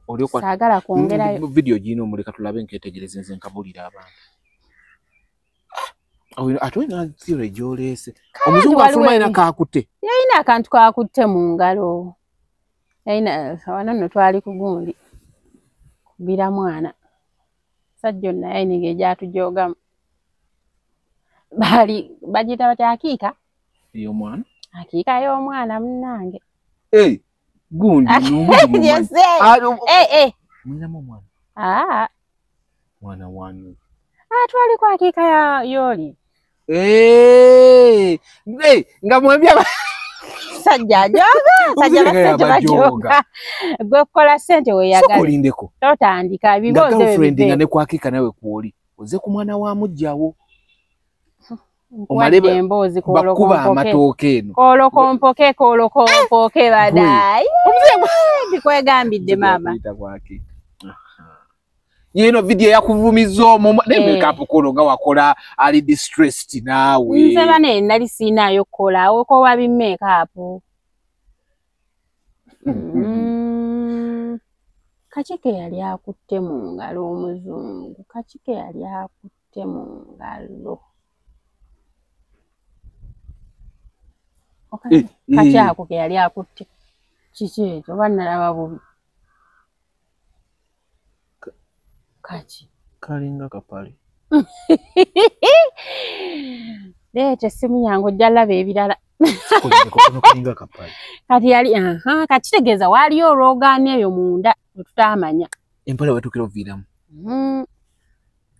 Oli okwa- Saagala kwongerayo. Video gino omuleka tulabe nketegereze nze nkabulira abantu. Ate olina theory gy'oleese. Omuzungu waliwo afuluma alina kaakutte. Yalina akantu kaakutte mu ngalo. Yalina, wano nno twali ku gundi. Kugira mwana. Sajja ono naye alina engeri gy'atujoogamu. Baali bagiyita batya akiika? Ey'omwana? Akiika y'omwana munnange. Hey, gundi, nungu mumanyi. Yes, Ah, eh, eh. Mulinamu omwana? Ah. Mwana wanu. Ah, twali kwa hakika ya yoli. Eh, hey, nga mwembya sajja joga, sajja basajja bajoga. Gwe kukola ssente weeyagala. Sokolindeko. Totandika ebibuuzo ebyo. Girlfriend nga ne kwa hakika nawe kwoli. Oze ku mwana wa mujjawo. Omale emboozi bakuba amatooke eno. Kolokompoke kolokompoke badayi. Bikwegambidde maama. Yino video yakuvumiza omwo ne makeup kono nga wakola ali distressed naawe. Nze bane nali sinaayo kukola ko wabi makeup. Kachike yali akutte mu ngalo omuzungu. Kachike yali akutte mu ngalo. Kati ako ke yali akutte. Kiki ekyo bannalaba bubi. Kaki. Kalinga kapale. Leeta essimu yange ojja laba ebirala. Kalinga kapale. Kati yali kakitegeeza waaliyo olwogaana eyo munda lwe tutaamanya. Empola wetuukira oviiramu.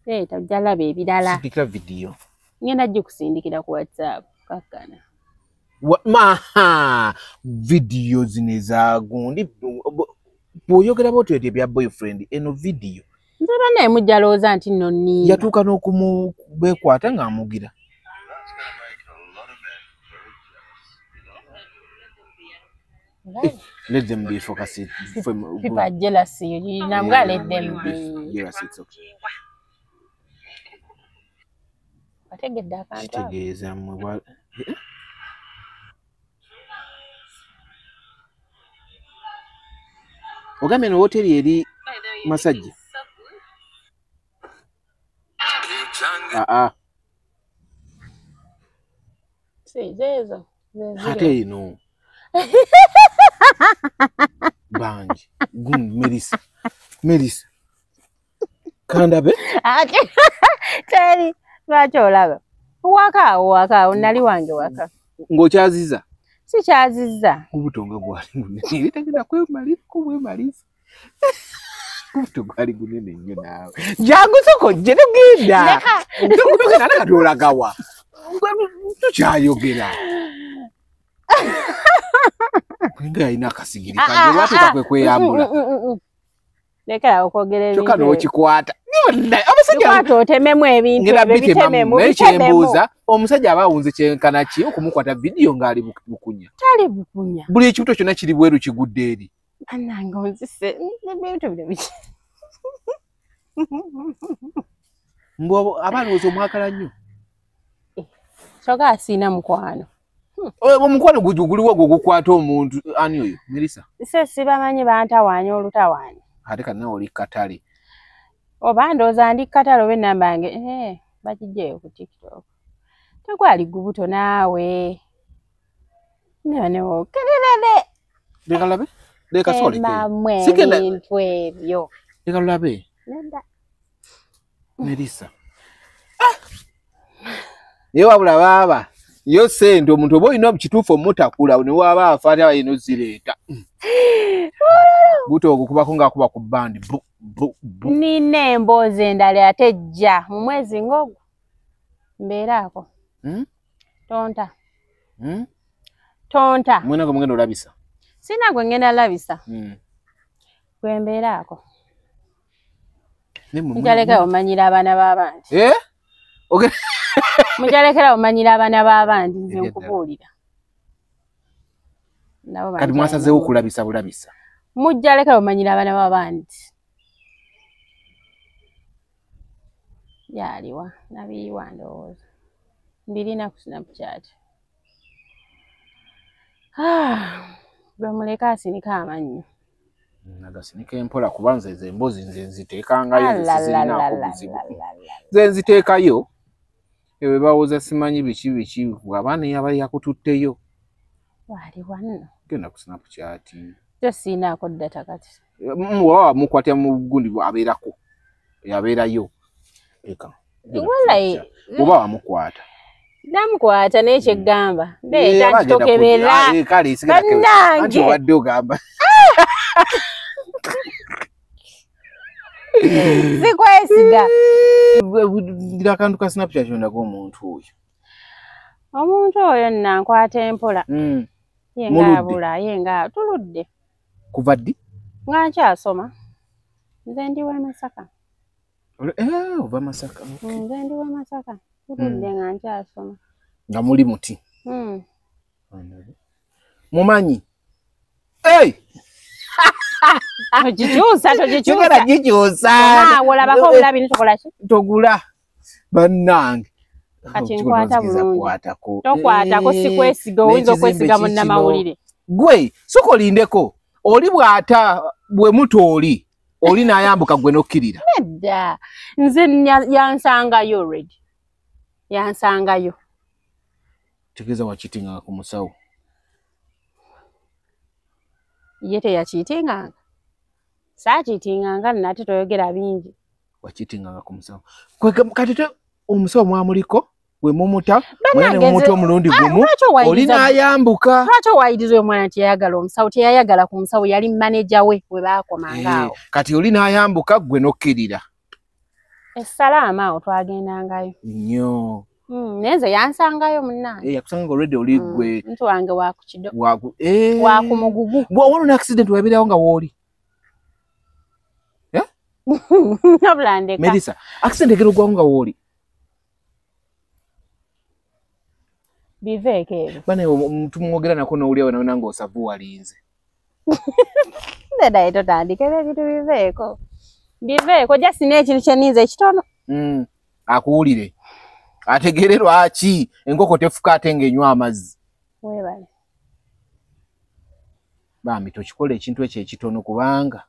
Leeta ojja laba ebirala. Sindikira vidiyo. Ngenda gikusindikira ku WhatsApp kakkana. Maha video zino ezagundi bw'oyogera bw'otyo ebya boyfriend eno video. Nze bannaye mujja lowooza nti nno nnimba. Yatuuka n'okumubeekwata ng'amugira. Let them be focused. People are jealous. Namga let them be. Jealous, it's okay. Wategedde akantu ako. Kitegeeza mmwe. Ogambye eno wooteri eri Masajja. Si zeezo. Ate eno. Bangi. Melissa. Melissa. Kandabe? Teri, lwaki olaba? Waka waka, nali wange waka. Ng'okyaziza? Sikyazizza. Obuto nga gwali gunene. Tagenda kwemalira kubwemalisa. Obuto gwali gunene nnyo naawe. Jangu soko ojje tugenda. Tugenda kati olagawa. Tukyayogera. Nga yalina akasigiri kange lwatuuka kwe kweyambula. Lekera okwogera ebintu. Kyokka n'okikwata. Abasajja otememu ebintu ebyo bitememu. Naye kyembuuza omusajja aba awunze kyenkana ki okumukwata vidiyo ng'ali bukunya. Tali bukunya. Buli ekibuto kyonna kiri bweru kigudde eri. Bannange onzise ebintu bino biki. Mbu aba alowooza omwagala nnyo. Kyokka asiina mukwano. Omukwano guliwo gwe gukwata omuntu ani oyo Melissa? Nse sibamanyi bantawaanya olutawaanya. Ate kati naawe oli katale. Oba ndowooza ndi katale oba ennamba yange bagiggyeyo ku TikTok. Tegwali gubuto naawe. Neokererere. Leka labe. Leka sole. Mamwe ebintu ebyo. Leka labe. Nenda. Melissa. Ye wabula baaba. Yo sente omuntu oba olina kituufu omutakula ne waba afa ate aba alina ozireeta. Buto ogukubako ng'akuba ku bbandi. Nina emboozi endala ate ejja mu mwezi ng'ogwo mbeeraako. Tonta. Tonta. Mwena gwe mugenda olabisa? Sina gwe ngenda labisa. Gwe mbeeraako. Mujalekera omanyira abaana b'abandi. Mujalekera omanyira abaana b'abandi nze nkubuulira. Kati mwasazeewo okulabisa bulabisa. Mujalekera omanyira abaana b'abandi. Yaliwa nabiyiwa ndowooza. Mbirina ku Snapchat. Gwe muleka asinika amannyo. Nagasinika empola kuba nze ezo emboozi nze nziteekangayo nze sizirinaako buzibu. Nze nziteekayo. Ebyo bawoza simanyi biki biki abaana yaba yakututteyo. Waliwa nno. Genda ku Snapchat. Yo siinaako data kati. Wa mukwatya mu gundi abeerako. Yabeerayo. Eka. Wallahi. Oba wamukwata. Namukwata naye kyeggamba. Ndeeta nti tokebera. Kale sigala kebera. Anti obadde ogamba. Sikwesiga. Gira akantu ka Snapchat yondaga omuntu oyo. Omuntu oyo nna nkwata empola. Ye ng'abula, ye nga tuludde. Kuva ddi? Nga nkyasoma. Nze ndi w'e Masaka. Ova Masaka. Nze ndi w'e Masaka. Tuludde nga nkyasoma. Nga muli muti. Mumanyi. Hey! Tokikyusa, tokikyusa. Tokikyusa. Olabako obulabi nitukola ki? Togula. Bannange. Kati nkwata bulungi. Tokwatako, sikwesiga, oyinza okwesiga munnamawulire. Gwe, sooka olindeko. Oli bw'ata bwe muto oli, oli n'ayambuka gwe n'okkirira. Nedda. Nze yansangayo already. Yansangayo. Tegeeza wakitinganga ku musawo. Ye teyakiitinganga. Saakiitinganga nate toyogera bingi. Wakiitinganga ku musawo. Kati omusawo mwamuliko we mumuta mwene mumuta omulundi gumu oli n'ayambuka. Lwaki owayiriza omwana nti yayagala omusawo? Teyayagala ku musawo, yali maneja we we baakomanga awo. Kati oli n'ayambuka gwe n'okkirira. Essalaama awo twagendangayo. Nnyo. Naye nze yansangayo munnange. Yakusanga already oli gwe. Muntu wange wa ku kido. Wa ku mugugu. Waliwo n'accident wabeerawo nga w'oli. Nabula ndeka. Melissa, accident egera ogwawo nga w'oli. Biveeko ebyo. Bane tumwogera nako n'owulira wena ng'osavu walinze. Nedda totandika ebyo ebintu biveeko. Biveeko just n'ekintu kye nninze ekitono. Akuwulire. Ategeere lwaki enkoko tefuka ate ng'enywa amazzi. Weebale. Bambi tokikola ekintu ekyo ekitono kubanga